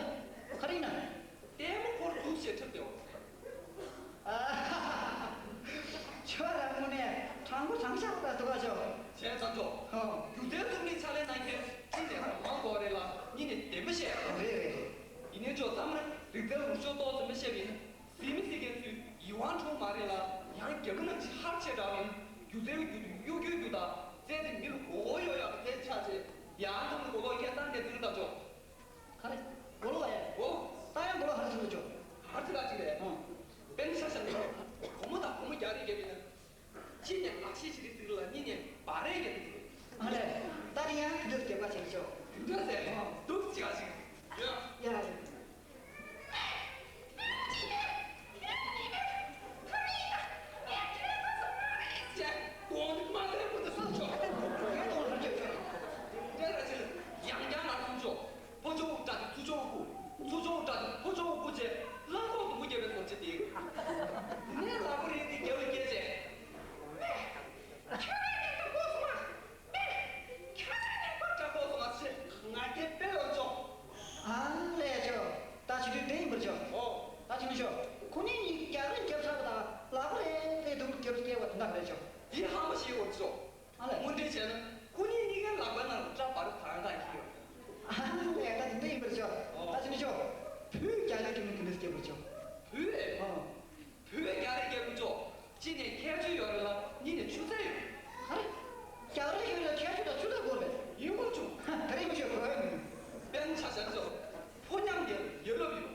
ག་རེ་ཡིན་ན། ལྟད་མོ་འཁོར་འདུག་ཞེས་ཁྲིད་དེའོ། ཨ་ཧ་ཧ་ཧ། ཁྱོད་རང་དངོས་གནས་དྲང་པོ་དྲང་བཞག་ལྟ་འདུག་ག་ཅོ། བྱས་ཙང་ཅོ། ཧོ། སྒྱུ་རྩལ་རྩོམ་རིག་ཕྱག་ལེན་གནང་མཁན་གཅིག་ནས་མང་དགོས་རེད་ལ་གཉིས་ནས་བདེན་པ་བཤད། རེད་རེད། ཡིན་ནའི་ཅོ་མཚམས་རེ་རིག་རྩལ་རུ་ཤོག་ཏོག་ཙམ་བཤད་པ་ཡིན་ན། གཟིགས་མི་གཟིགས་མཁན་ཚོས་ཡིད་དབང་འཕྲོག་མ་རེད་ལ་ཡང་རྒྱབ་ལོགས་ནང་ཅིག་ཧར་ཆེ་དྲགས་ཡིན། སྒྱུ་རྩལ་གྱི་རྒྱུ་དེ་གཡོ་སྒྱུ་རྒྱུ་དང་རྩལ་དེ་མི་ལ་མགོ་སྐོར་གཡོག་ཡག་གི་ཐད་ཆགས་ཆེ་ཡང་ཐང་གི་མགོ་ལོག་ཡར་བཏང་ནས་འཛིན་ད་ཅོག་ག་རེ། མགོ་ལོག་ཡ། འོ། ད་ཡང་མགོ་ལོག་ཧར་ཕྱིན་ལ་ཅོག་ཧར་ཕྱིན་ལ་ཅིག་རེད། ཨང་། དཔེར་ན་ཆ་བཞག་ན་སྒོར་མོ་དང་སྒོར་མོ་རྒྱག་རེས་བརྒྱབ་ཡིན་ན། གཅིག་ནས་ལག་ཤེས་བྱེད་དུས་ཚིག་ལ་གཉིས་ནས་འབར་རེས་བརྒྱབ་དུས་ཚིག་ཨ་ལས། ད་དེ་ཡང་དེ་འདྲ་སྐྱེ་བ་ཆེན་ཤོག་དེ་འདྲ་ཟེར། ཨང་། འདུག་ཅིག་ཨ་ཅིག་ཡ། ཡ། ཕོ་ཅོག་འདྲ་དེ་ཚུར་ཅོག་ཁུ། ཚུར་ཅོག་འདྲ་དེ་ཕོ་ཅོག་ཁུ་བྱས་གླང་གོག་དུམ་བུ་བརྒྱབ་པའི་བཟོ་བྱེད་དེ། དེ་ནས་ལག་པ་རེད་དེ་རྒྱབ་ལ་བཀལ་བྱས། མེ། ཁྱོད་རང་ཉིད་དུ་གོ་སོང་ང་། མེ། ཁྱོད་རང་ཉིད་པར་དྲག་གོ་སོང་ང་ཞེས་ང་རྒྱལ་སྤེལ་ལོ་ཅོག་ཨ་ལས་ཅོག་ད་བྱེད་དུས་དེ་ཡིན་པར་ཅོག་ཨོ། ད་བྱེད་མི་ཅོག་ཁོ་གཉིས་གཉིས་རྒྱག་རེས་རྒྱབ་ཚར་བ་དང་ལག་པ་རེད་དེ་དུམ་བུ་རྒྱབ་ལ་བཀལ་བ་དེ་འདྲ་རེད་ཅོག་འདི་ཧ་མ་ཤེས་འོར་ཅོག་ཨ་ལས། དངོས་འབྲེལ་བྱས་ན་ཁོ་གཉིས་གཉིས་ཀའི་ལག་པའི་ནང་ལ་སྐྲ་འབར་ཐང་ཐང་ཞིག་ཡོད། ཨ་ལས་ད་དེ་འདྲ་ཡིན་པར་ཤོག་ད་ཅི་ནས་ཤོག་བོད་རྒྱ་རིགས་ཀྱི་མི་དེ་འདྲ་སྐྱེ་བར་ཤོག་བོད། ཨ། བོད་རྒྱ་རིགས་སྐྱེ་བར་ཤོག་གཅིག་ནས་ཁྱད་ཆོས་ཡོད་རེད་ལ་གཉིས་ནས་ཆུ་ཚད་ཡོད་རེད། ཧ། རྒྱ་རིགས་ཡོད་ལ་ཁྱད་ཆོས་དང་ཆུ་ཚད་དགོས་རེད། ཡིན་དགོས་བྱུང་། ཧ། ད་རིང་མི་ཤོད་གོ་ཡ་མི་འདུག་དཔེར་ན་ཆ་བཞག་ན་ཤོག་ཕོ་ཉམས་ཡོད་ཡ་རབས་ཡོད།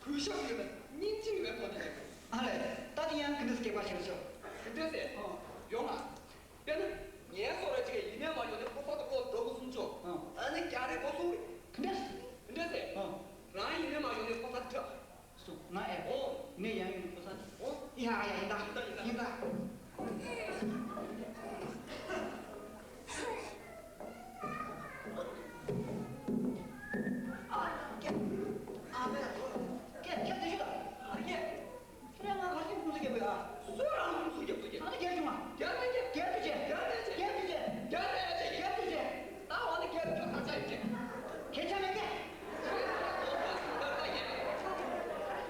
གུས་ཞབས་ཡོད་ན་སྙིང་རྗེ་ཡོད་པའི་ཐོག་ནས་ཡོད། ཨ་ལས། ད་དེ་ཡང་གི་འདུག་སྐྱེ་བར་ཤོག་ཤོག་དེ་འདྲ་ཟེར། ཨ། ཡོང་ང་། དཔེར་ན། ངའི་སོ་ར་གཅིག་གིས་ཡིན་ནའི་མ་ཡོང་ནའི་ཕོ་གསར་དང་ལྐོག་འགྲོ་དགོས་གསུངས་ཆོག་ཨ་ནི་རྒྱ་རིགས་གོ་སོང་རེད། ག་འདྲས། ག་འདྲས་ཟེར། ཨ། རང་ཡིན་ནའི་མ་ཡོང་ནའི་ཕོ་གསར་འདྲ། སུ་ང་ཨེ། ཨོ། ངས་ཡང་ཡོང་ནའི་ཕོ་གསར། ཨོ། ཡ་ཡ་ཡིན་ད། ཡིན་ད་ཡིན་ད། ཡིན་ད། ཨ། སྐད། ཨ་མས། སྐད་ཁྱབ་དེ་ཤོད་ད། ཨ་རེད། ཁྱེད་རང་ང་ཕར་ཕྱིན་ཁུངས་སུ་སྐྱེལ་དགོས་ཨ། སུ་རང་ལ་ཁུངས་སུ་སྐྱེལ་དགོས་ཀྱི། ཨ་ནི་སྐྱེལ་བྱུང་ང་། སྐྱེལ་མེད་ཀྱི། སྐྱེལ་དུས་ཆེ། སྐྱེལ་མེད་ཀྱི། སྐྱེལ་དུས་ཆེ། སྐྱེལ་མེད་ཀྱི། སྐྱེལ་དུས་ཆེ། ད་འོ་ནི་སྐྱེལ་དུས་ཁྱོད་ག་ཚ་ཡོད་ཀྱི། སྐྱེལ་ཆ་མེད་ཀྱི། ཁྱོད་ཀྱི་ཁྱོད་ཀྱི་ཁྱོད་ཀྱི་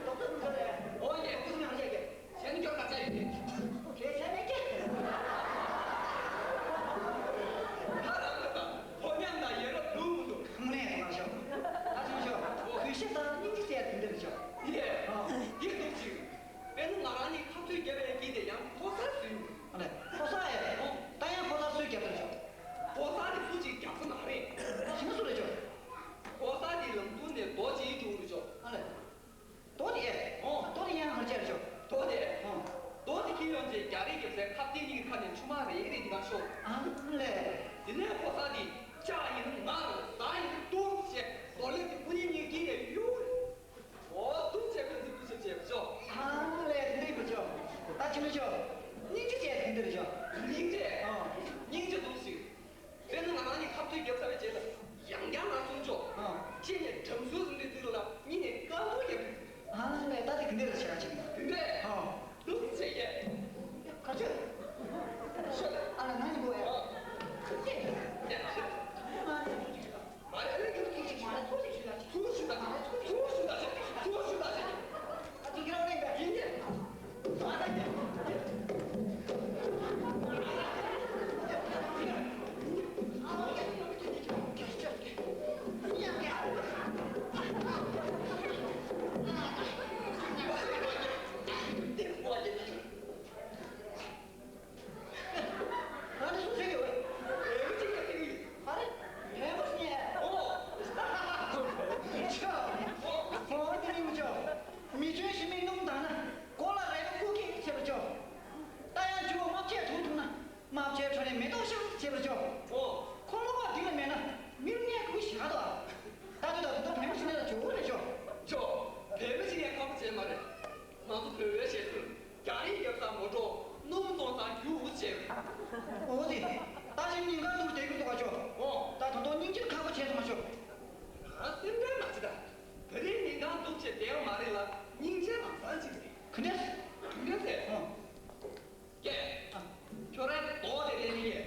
ཁྱོད་ཀྱི། འོ་ཡེ། ཁུངས་སུ་མ་སྐྱེལ་ཀྱི། གཞན་ནི་ཁྱོད་ག་ཚ་ཡོད་ཀྱི། ཁྱོད་ཀྱི་ ཡིན་རེད་འདི་ག་ཤོག་ཨ་ལས། དེ་ནས་ཕོ་གསར་འདི་ལྕགས་ཡིན་ང་རུ་ཟ་ཡིན་སྟོང་བྱས་རྡོ་ལེབ་ཀྱི་སྐུ་ཉིད་གཉིས་དཀྱིལ་ནས་གཡུག་འོ་སྟོང་བྱས་ཁོ་འཛིན་པོ་ཞིག་བྱས་པ་ཤོག་ཨ་ལས་འདི་འདྲ་ཡིན་པ་ཤོག་ད་ཁྱིམ་མི་ཤོག་སྙིང་རྗེ་བྱས་འདི་འདྲ་ཤོག་སྙིང་རྗེ། ཨ། སྙིང་རྗེ་འདུག་ཞིག་དཔེར་ན་ང་རང་གཉིས་ཁ་ཐུག་བརྒྱབ་ཚར་བའི་རྗེས་ལ་ཡང་བསྐྱར་ང་གསུང་ཆོག་ཨ། གཅིག་ནས་དྲང་ཟུར་ཟིན་དུས་ཚོད་ལ་གཉིས་ནས་བཀའ་བློན་རྒྱབ་དུས། ཨ་ལས་ད་དེ་ག་འདྲ་ལ་བྱ་བྱེད་ཀྱི་དེ་འདྲས། ཨ། འདུག་བྱེད་ཀྱི། ཁ་ཆུ། ཤོད། ཨ་ལ་ང་ཡིན་པོ་ཨེ། ཨ། ཁ་ཆུ། ཨ་ལས། མ་རེད་ཨ་ལས་ཁྱོད་ཐུགས་རྗེ་ཆེ། ཐུགས་ཞུ་ད་ཐུགས་ཞུ་ད་ཐུགས་ཞུ་ད་ཐུགས་ཞུ་ད་ཆེ། ཨ་ཅིག་ཁྱེད་རང་ལེན་པས། ཡིན་གྱི། ཨ་ད་ཡིན། ཨ་ནི་སུ་ཟེར་གི་ཡོད། བལ་པོ་ཅིག་ལ་ཟེར་གི་ཡོད། ཨ་རེ། བལ་པོ་ཟེར་ཉན། ཨོ། ཆ། ཨོ་དེ་མིན་མི་ཆོག་མི་ཆོས་ཞི་མི་སྣུམ་དང་ན་གོ་ལ་རས་པ་ཀུ་ཀི་བྱེད་པར་ཆོག་རྟ་ཡང་ཇུ་བ་རྨ་བྱས་དུག་འཐུང་ན་རྨ་བྱས་ཁྲོད་ནས་མེ་ཏོག་ཤང་བྱེད་པར་ཆོག་ཨོ། ཁོ་ལོ་བ་སྡིག་ལ་མེད་ན་མིར་ངས་གུས་ཞག་དོ། ད་དུ་ད་དུ་ད་བལ་པོ་ཟེར་ཉན་ལ་ཇོ་བོ་རེ་ཆོག་ཆོག་བལ་པོ་ཟེར་ཉན་ཁག་པོ་བྱས་མ་རེད། ང་ཚོ་བོད་པའི་བཤད་སྲོལ། རྒྱ་རིགས་རྒྱབ་ས་མོ་ཊ་སྣུམ་བཙོང་ས་རྒྱུ་བོ་བྱས། འོ་དེ། ད་ཅིག་ཉིན་གང་འདུག་བསྡད་ཀྱི་འདུག་ག་ཆོག་ཨོ། ད་ད་དུང་སྙིང་རྗེ་ཁག་པོ་བྱས་སོང་ང་ཆོག་ང་སེམས་ཁྲལ་མ་བྱེད་ད། ད་རིང་ཉིན་གང་འདུག་བྱས་བསྡད་ཡོད་མ་རེད་ལ་སྙིང་རྗེ་ལམ་སང་ཅིག་ཟིག་ག་འདྲས། ག་འདྲས་ཟེར། ཨོ། ཀྱེ། ཨ། ཁྱོད་རང་རྡོག་དེ་ལེན་ནི་ཡེ།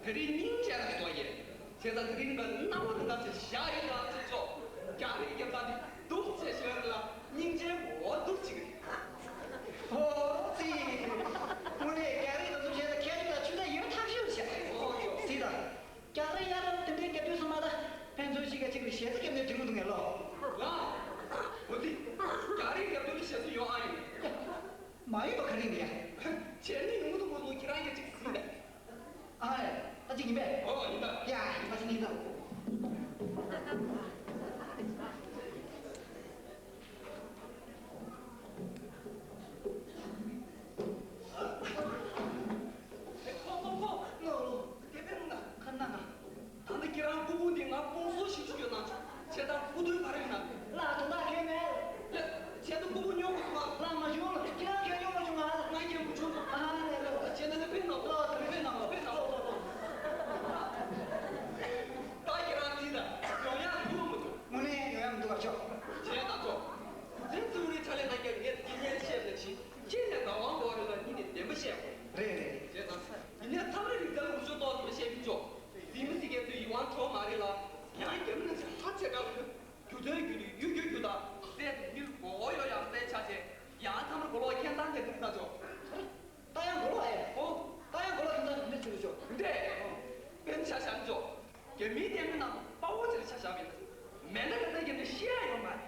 ད་རིང་སྙིང་རྗེ་རང་རྡོག་ཡེ། བྱས་ཙང་ད་རིང་ག་སྣང་བ་རང་ག་ཚོད་བཞག་ཡོད་ལ་ཚེ་ཆོག་རྒྱ་རིགས་རྒྱབ་ས་དེ་སྡུག་ཆེ་ཤོས་ལ་སྙིང་རྗེ་འོ་སྡུག་ཅིག་རེད། ཧོ་ཙི། དངོས་གནས་རྒྱ་རིགས་དང་ཚོ་བྱས་ན་ཁྱེད་ཚོ་ལ་ཆུ་ཚ་ཡོད་ཐག་ཆོད་བྱས། ཧོ་ཙི་ད། རྒྱ་རིགས་ཡ་རབས་དེ་འདྲའི་རྒྱབ་སྐྱོར་སོང་མ་ད་ཕན་ཚུན་ཞིག་ག་ཅིག་ལ་ཞེ་ས་རྒྱབ་ནས་འགྲིག་མི་འདུག་ངས་ལོ། ལ། འོ་ཙི། རྒྱ་རིགས་རྒྱབ་སྐྱོར་ལ་ཞེ་ས་ཡོད་ཨ་ཡིན། མ་ཡིན་པ་ག་རེ་ཡིན་ཡ། བྱས་ནས་ཡོང་གི་འདུག་མ་གཏོགས་ཁྱེད་རང་གིས་ཅིག་ཟིན་པས། ཨ་རེ། ད་ཅིག་ཡིན་པས། ཨོ་ཡིན་ད། ཡ་ཡིན་པ་ཅིག་ཡིན་ད། ཁོ་ཁོ་ཁོ། ནོ། དེ་པས་ན། ཁ་ན་ང་། ད་ནི་ཁྱེད་རང་སྐུ་ཕུང་འདི་ང་སྤོང་གསོ་ཞིབ་ཞུ་ཡོད་ན། བྱས་ཙང་སྐུ་དུས་ག་རེ་ཡིན་ན། ལ་དོ་ན་ཁེ་མེད། ལ། བྱས་ཙང་སྐུ་ཕུང་ཉོ་དགོས་སོང་ང་། ལ་མ་བྱུང་། ཁྱེད་རང་ཁྱེད་ཉོ་མ་བྱུང་ང་། ང་ཁྱེད་མ་བྱུང་། ཨ་ལ་ལ། བྱས་ན་ནི་དཔེ་ནག་པོ། ལ་དཔེ་ནག་པོ། དཔེ་ནག་པོ། ལ་ལ་ལ། ད་ཁྱེད་རང་འདི་ད་ཡོང་ཡག་འདུག་མི་འདུག་དངོས་གནས་ཡོང་ཡག་མི་འདུག་བ་ཆོག་བྱས་ན་ཆོག་དེ་ཚོ་རེ་ཆ་ལས་ན་ཁྱེད་ངས་དེ་ངས་བཤད་ལ་ཕྱིན། ཁྱེད་ནས་ང་དབང་གོ་རེ་ལ་ཉིན་ནས་བདེན་པ་བཤད་དགོས། རེད་རེད། བྱས་ཙང་། ཡིན་ནའི་མཚམས་རེ་རིག་རྩལ་ལ་འུ་ཚོ་ཏོག་ཙམ་བཤད་མི་ཆོག་རྫིག་མི་རྫིག་མཁན་ཚོའི་ཡིད་དབང་འཕྲོག་མ་རེད་ལ། ཡང་རྒྱབ་ནས་ཧ་ཅང་དགའ་བོ། རྒྱུ་མཚན་རྒྱུ་དེ་གཡུ་རྒྱུ་རྒྱུ་དང་རྩལ་དེ་མི་མགོ་བོ་གཡོག་ཡག་རྩལ་ཆ་བྱས། ཡང་མཚམས་རེ་མགོ་ལོག་ཁྱད་མཚར་དེ་འདུག་ན་ཆོག་ད་ཡང་མགོ་ལོག་ཨེ། ཨོ། ད་ཡང་མགོ་ལོག་ཁྱད་མཚར་དེ་འདུག་ཆོག་འདྲེ། དཔེར་ན་ཆ་བཞག་ན་ཆོག་རྒྱ་མིའི་གཏམ་དཔེ་ནང་དཔའ་བོ་ཅིག་ལ་ཆ་བཞག་པ་ཡིན་ན། མེ་མདའ་གི་རྩལ་རྒྱབ་ནས་ཤི་ཡག་ཡོད་མ་རེད།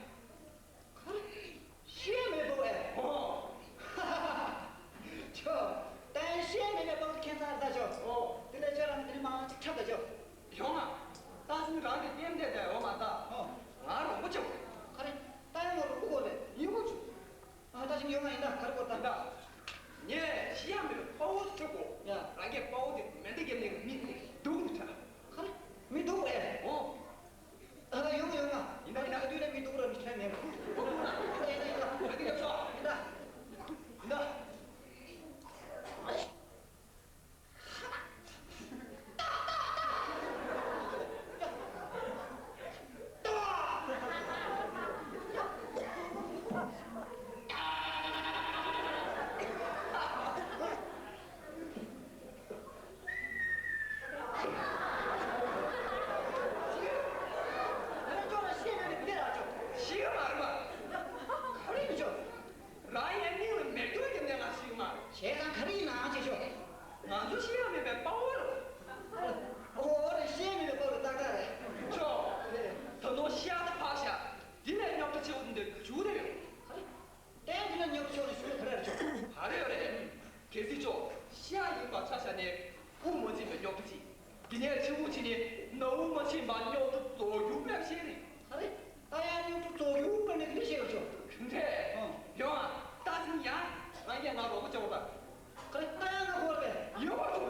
ཤེས་མེད་པོ་ཨེ། ཧོ། ཆོ། ད་ཤེས་མེད་པའི་པོ་ཁྱད་མཚར་ད་ཆོ། ཧོ། དེ་ལས་ཁྱོད་རང་དེ་ནི་མང་ཅིག་འཁྲབ་ད་ཆོ། ཡོང་ང་། ད་སུན་རང་གི་རྟེན་འབྲེལ་དེ་འོ་མ་ད། ཧོ། ང་རོགས་པོ་ཆོ། ག་རེ། ད་ཡང་ང་རོགས་པོ་དགོས་པས། ཡིན་པོ་ཆོ། ཨ་ད་ཅིག་ཡོང་ང་ཡིན་ད་ག་རེ་དགོས་ད། ད། ངས་ཤི་ཡག་མེད་པའི་དཔའ་བོ་ཆོ་གོ། ཡ། རང་གི་དཔའ་བོ་དེ་མེ་མདའ་བརྒྱབ་ནས་མི་སྡུག་རུ་ཆ། ག་རེ། མི་སྡུག་ཨེ། ཧོ། ཨ་ཡོང་ཡོང་ང་། ཡིན་ད་ཡིན་ད། ད་དུས་ལ་མི་འདུག་ར་མི་ཁྱོད་མེད། ཡིན་ད་ཡིན་ད། ད་དེ་ག་ཚོ། ཡིན་ད། ཡིན་ད། ཤི་གི་མ་རེད་པ། ག་རེ་ཡིན་ཆོག་རང་ཡང་སྙིང་ལ་མེ་སྒྱོགས་བརྒྱབ་ནས་ང་ཤི་གི་མ་རེད། བྱས་ཙང་ག་རེ་ཡིན་ནའང་བྱེད་ཆོག་ང་ཚོ་ཤི་ཡག་མེད་པའི་དཔའ་བོ་རེད། ཨོ་རེད། ཤི་ཡག་མེད་པའི་དཔའ་བོ་རེད། ཏག་ཏག་རེད། ཆོག་ད་དུང་ཤི་ཡག་དེ་ཕར་བཞག་འདི་ལས་རྙོག་དྲ་ཆེ་བོ་འདི་འདྲ་འབྱུང་བསྡད་ཡོད། ག་རེ། ཏན་ཏན་ལ་ཉོབ་ཆོག་ནས་ཞུ་ཡ་ག་རེ་རེད་ཆོག་ག་རེ་ཡོད་རེད། གལ་སྲིད་ཆོག་ཤ་ཡིན་པ་ཆ་བཞག་ནས་དབུགས་མ་ཕྱིན་པའི་རྙོག་དྲ་ཅིག་དེ་ནས་ཕྱི་དབུགས་ཕྱིན་ནས་ནང་དབུགས་མ་ཕྱིན་པ་རྙོག་དྲ་རྫོགས་རྒྱུ་དཔེ་ཤེས་རེད། ག་རེ། ད་ཡང་རྙོག་དྲ་རྫོགས་རྒྱུ་དཔེ་ནས་དེ་འདྲ་ཤེས་རེད་ཆོག་ག་རེ། ཡོང་ཨ། ད་ཅིག་ཡ། རང་གིས་ང་རོགས་པ་བྱེད་དགོས་པ། ག་རེ། ད་ཡང་ང་དགོས་པས། ཡོང་བ་ཆོག་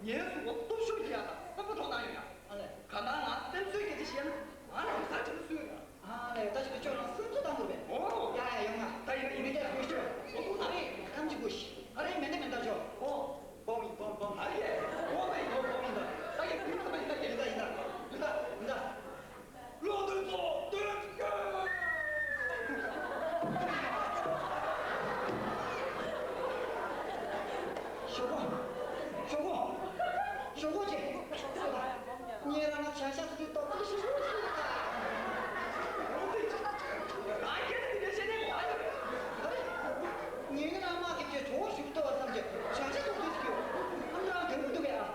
ངའི་གཟུགས་པོ་སྟོབས་ཤུགས་ཀྱི་ཡག་དང་བསམ་བློ་གཏོང་སྟངས་ཡོད་ཡ། ཨ་ལས། གང་ལྟར་ང་སེམས་གསོའི་སྐད་ཆ་བཤད་ན་ང་རང་ས་ཆེན་པོ་སུས་ཡོད་ཡ། ཨ་ལས། ད་ཞིག་ཁྱོད་རང་སེམས་གསོ་བཏང་དགོས་པས། ཨོ། ཡ་ཡ་ཡོང་ང་། ད་ཡིན་ན་ཡིན་ན་ཡ་ཁྱོད་ཁྱོད། ཨོ་ཁོ་ན་རེ་ཁམ་གྱི་གུ་ཤི། ཨ་རེ་མེ་འདི་མེ་འདར་ཆོག་ཨོ། བོམ་ཡིན་བོམ་བོམ། ཨ་རེ་བོམ་ཡིན་བོམ་བོམ་ཡིན་ད། ད་ཡ་ཁུལ་ཁམ་ཡིན་ད་ཡིན་ད་ཡིན་ད་ཡིན་ད་ཡིན་ད། བློ་མཐུན་ཚོ་དོན་སྐྱོན། ཞོགས་པ། ཞོགས་པ། ཞོགས་པ་ཅེ། ངས་རང་ལ་བྱ་ཤ་ཟ་དུས་ཏོག་ཏོག་ཞིག་ཞུ་ཞུ་ད། རང་སྐད་དེ་འདྲ་བཤད་ནས་གོ་ཨ་ཡོད་རེད། ཨ་རེ། ངས་ང་རང་དམག་གི་ཆེད་གྲོགས་ཞུ་ཐུབ་པ་བསམ་གྱི་བྱ་ཤ་ཟ་དུས་ཀྱི་ཨ་མ་རང་དེ་མི་འདུག་གས་ཨ།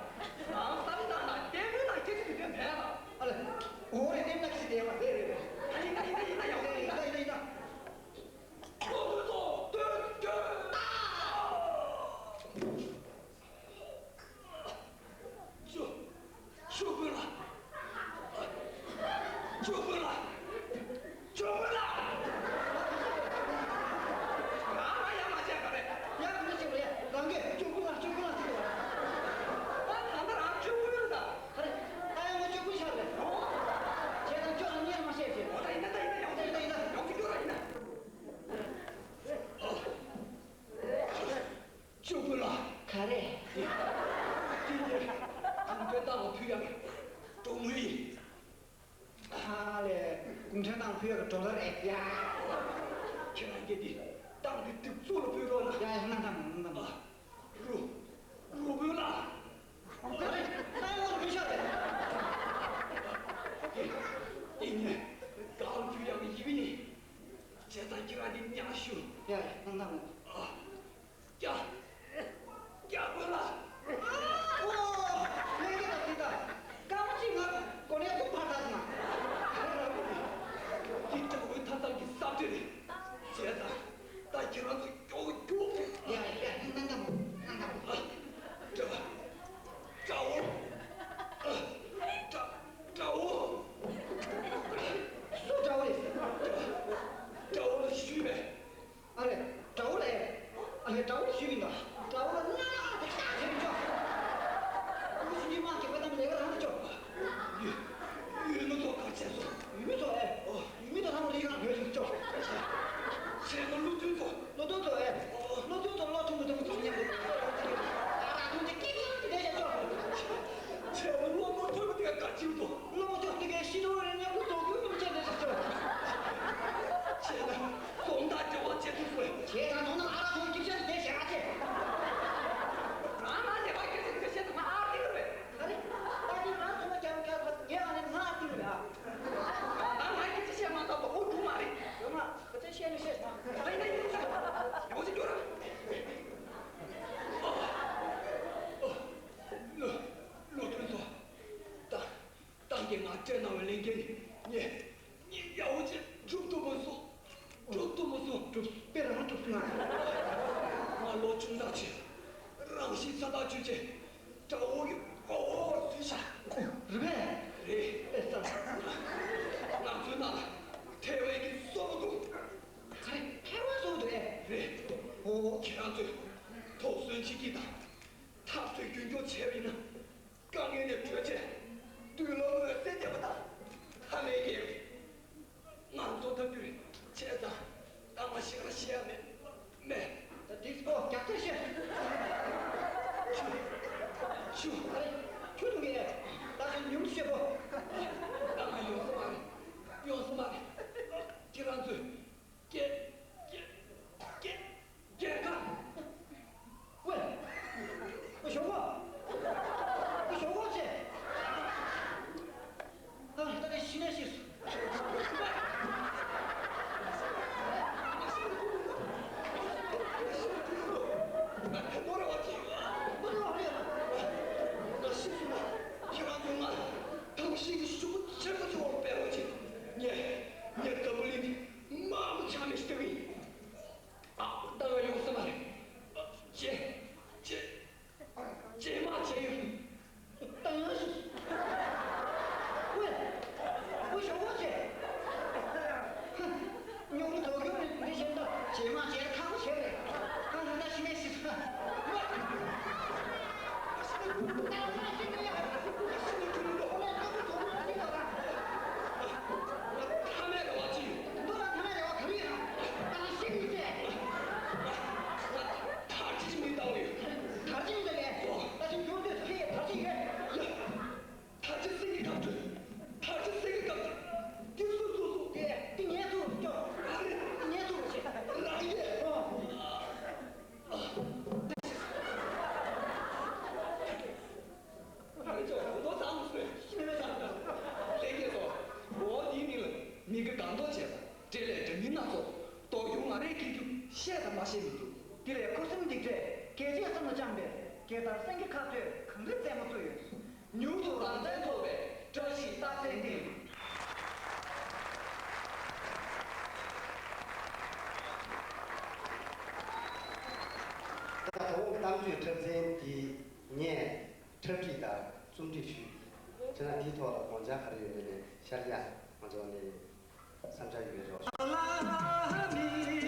རང་བསམ་བློ་བཏང་ན་ལྟད་མོའི་ནང་སྐད་ཆ་དེ་འདྲ་མེད་ལ། ཨ་ལ། འོ་རེད། ལྟད་མོ་ནང་སྐད་ཆ་དེ་མ་རེད་རེད་རེད། ཨ་ཡིན་ད་ཡིན་ད་ཡིན་ད་ཡོང་ཡིན་ད་ཡིན་ད་ཡིན་ད། ཨོ་ཁོ་ཚོ་དོན་སྐྱོན། ཅོ། ཅོ་ཀུན་ལགས། ཅོ་ཀུན་ལགས། ཅོ་ཀུན་ལགས། ང་ང་ཡ་མ་བྱས་ག་རེད། ཡ་ག་འདྲ་བྱེད་པ་རེད། རང་གིས་ཅོ་ཀུན་ལགས་ཅོ་ཀུན་ལགས་ཟེར་གི་རེད། ད་ད་ལྟ་རང་ཅོ་ཀུན་རེད་ད། ཨ་རེ། ད་ཡང་ང་ཅོ་ཀུན་ཆགས་རེད། ཨོ། བྱས་ཙང་ཁྱོད་རང་གཉེར་མ་བཤད་ཅེས། ཨོ་ད་ཡིན་ད་ད་ཡིན་ད་ཡོང་ད་ཡིན་ད་ཡིན་ད་ཡོང་ཅིག་སྐྱོར་ར་ཡིན་ད། ཅོ་ཀུན་ལགས། ག་རེ། འདི་ངས་གུང་ཁྲན་ཏང་ལ་ཕུལ་ཡག་གི་གྲོགས་མོལ་ཡིན། ཨ་ལས། གུང་ཁྲན་ཏང་ཕུལ་ཡག་གི་གྲོགས་ལ་རེད་ཡ། ཁྱེད་རང་སྐད་འདི་ཏང་གི་སྒྲིག་འཛུགས་ལ་ཕུལ་རོགས་གནང་། ཡ་ཡ་གནང་དང་གནང་དང་། ཨ། རུ། རུ་བོད་ལགས། ཨ་རེ། ད་ཡང་རུ་ཤ་རེད། འདི་ངས་གང་ཕུལ་ཡག་གི་ཡི་གེ་ཡིན། བྱས་ཙང་ཁྱེད་རང་འདི་ཉར་ཞུ། ཡ་ཡ་གནང་དང་། ཨ། སྐྱ། སྐྱ་དགོན་ལ། ཨོ། ལྷན་རྒྱས་དང་འདི་དང་། སྐར་མ་གཅིག་ང་གོ་ནས་ཐུག་ཕར་ལྟ་སོང་ང་། འདི་དགྲ་བོའི་མཐའ་མཚམས་ཀྱི་ས་འདྲེ་རེད། བྱས་ཙང་། ད་ཁྱེད་རང་ཚོ་མགྱོགས་རྒྱུགས། ཡ་ཡ་ཡ་གནང་དང་། གནང་དང་། ཨ། དགྲ། དགྲ་བོ། ཨ། དགྲ། དགྲ་བོ། སུ་དགྲ་བོ་རེད། དགྲ་བོ་ལ་ཞུས་པས། ཨ་རེ། དགྲ་བོ་ལ་ཨེ། ཨ་རེ། དགྲ་བོ་ཞུས་མིན་ད། དགྲ་བོ་ལ་སྣ་ལ་དེ་ལྟ་བྱེད་མི་ཆོག་ཨུ་ཆུ་ཉི་མ་གི་དཔེ་དམ་ལས་ཀ་རང་ལ་ཆོག་ཡུལ། ཡུལ་མི་ཚོ་གར་བྱས་སོང་། ཡུལ་མི་ཚོ་ཨེ། ཨོ། ཡུལ་མི་ཚོ་ལྷ་མོ་ལི་གང་བོད་ཅིག་ཆོག་བྱས་ན་བློ་མཐུན་ཚོ། བློ་མཐུན་ཚོ་ཨེ། ཨོ། བློ་མཐུན་ཚོ་བློ་ཐུང་གི་ཐུང་གི་ཚོ་མཉམ་དུ། ཨ་ར་ཐུང་ཅིག་ཀི་ཀི་དེ་བྱས་ཆོག་བྱས་ན་བློ་མཐུན་ཚོ་དེ་ག་ཅིག་ཏུ། བློ་མཐུན་དེ་གའི་ཤི་དོ་རེ་མཉམ་དུ་དོ་དགོས་ཡོང་ཆེད་དེ་བྱས་ཆོག་བྱས་ན། ཙོང་ད་ཇོ་བོ་ཆེ་ཐུག་སོང་། བྱས་ཙང་ཙོང་ན་ཨ་ར་ཚོ་སྐྱིད་ཆེན་དེ་བྱས་ཨ་ཅེ། ང་ང་ལས་ཀ་སྐད་ཆ་དེ་བཤད་ན་ང་ཨ་ཏི་རུ་བས། ཨ་རེ། ཨ་ཏི་ང་ཚོ་ལ་རྒྱབ་ཀྱག་ལ་ངས་ཨ་ནི་ང་ཨ་ཏི་རུ་བས་ཨ། ང་ང་སྐད་ཆ་བཤད་མ་ཐག་ཏུ་ཨོ་འགྲོ་མ་རེད། ཡོད་མ་ཁ་ཆེ་བཤད་ནི་བཤད་མ། ཨ་ཡིན་ན་ཡིན་ན། ཡོང་ཅིག་སྐྱོར་ར། ཨོ། ཨོ། ལོ། ལོ་ཐོན་ཐོ། ད། ཏང་གིས་ང་སྤྲད་གནང་བའི་ལས་འགན་ནི་ངས་ངས་ཡག་པོ་བྱས་སྒྲུབ་ཐུབ་མ་སོང་། སྒྲུབ་ཐུབ་མ་སོང་། སྒྲུབ་དཔེ་རང་སྒྲུབ་ཐུབ་ན། ང་ལོ་ཆུང་དྲགས་བྱས་རང་བཞིན་ཚ་ཐག་ཆོད་བྱས་དགྲ་བོ་གི་མགོ་བོར་བཟུང་བཞག་རེད་པས། རེད། དཔེ་བསམ། ང་ཚོའི་ནང་ལ་ཐེ་ཝན་གྱི་སོ་པ་འདུག་ག་རེ། ཐེ་ཝན་སོ་པ་འདུག་ཨེ། རེད། ཨོ། ཁྱེད་རང་ཚོས་དོགས་ཟོན་བྱེད་ཀྱི་དང་། འཐབ་རྩོད་རྒྱུན་འཁྱོངས་བྱས་པ་ཡིན་ན། དཀའ་ངལ་ནས་གྲོལ་ཆེད་དུས་ལ་འོད་གསལ་ལྡན་པ་དང་ཐ་མའི་རྒྱལ་བའི་ང་ཚོ་ཐབས་འདུན་བྱས་ཙང་གཏམ་ཞིག་ར་བཤད་ཡ་མེད། མེད། ད་འགྲིག་སོང་། རྒྱག་རྩར་བཤད། ཆུ། ཆུ། ཨ་རེ། ཆུ་འཐུང་གི་ཡས། ད་ཁྱོད་ཉུང་ཤོས་པོ། ད་ང་ཡོང་ས་མ་རེད། ཡོང་ས་མ་རེད། ཁྱེད་རང་ཚོས། སྐད། སྐད། སྐད། སྐད་ཁ། ཝེ། ཝེ་ཞོག་གོ། ཝེ་ཞོག་གོ་ཅེ། ཨ། ད་ནི་ཤི་ནས་ཤི་སོང་། ལ་བཅངས་པའི་རྒྱལ་དར་སེང་གེ་ཁ་ཐོད་གངས་རི་རྩེ་མོ་བཙུགས་ཡོད། མྱུར་དུ་རང་བཙན་ཐོབ་པའི་བཀྲ་ཤིས་རྟགས་མཚན་འདི། ད་དོ་དམ་གཏམ་བརྗོད་འཁྲབ་ཚན་འདི་ངས་འཁྲབ་ཁྲིད་དང་རྩོམ་སྒྲིག་ཞུས་ཡིན། བྱས་ན་འདིའི་ཐོག་ལ་དགོངས་འཆར་ག་རེ་ཡོད་མེད་ནས་ཤར་རྒྱག་ང་ཚོ་ནས་བསམ་འཆར་ཡོད་རོགས།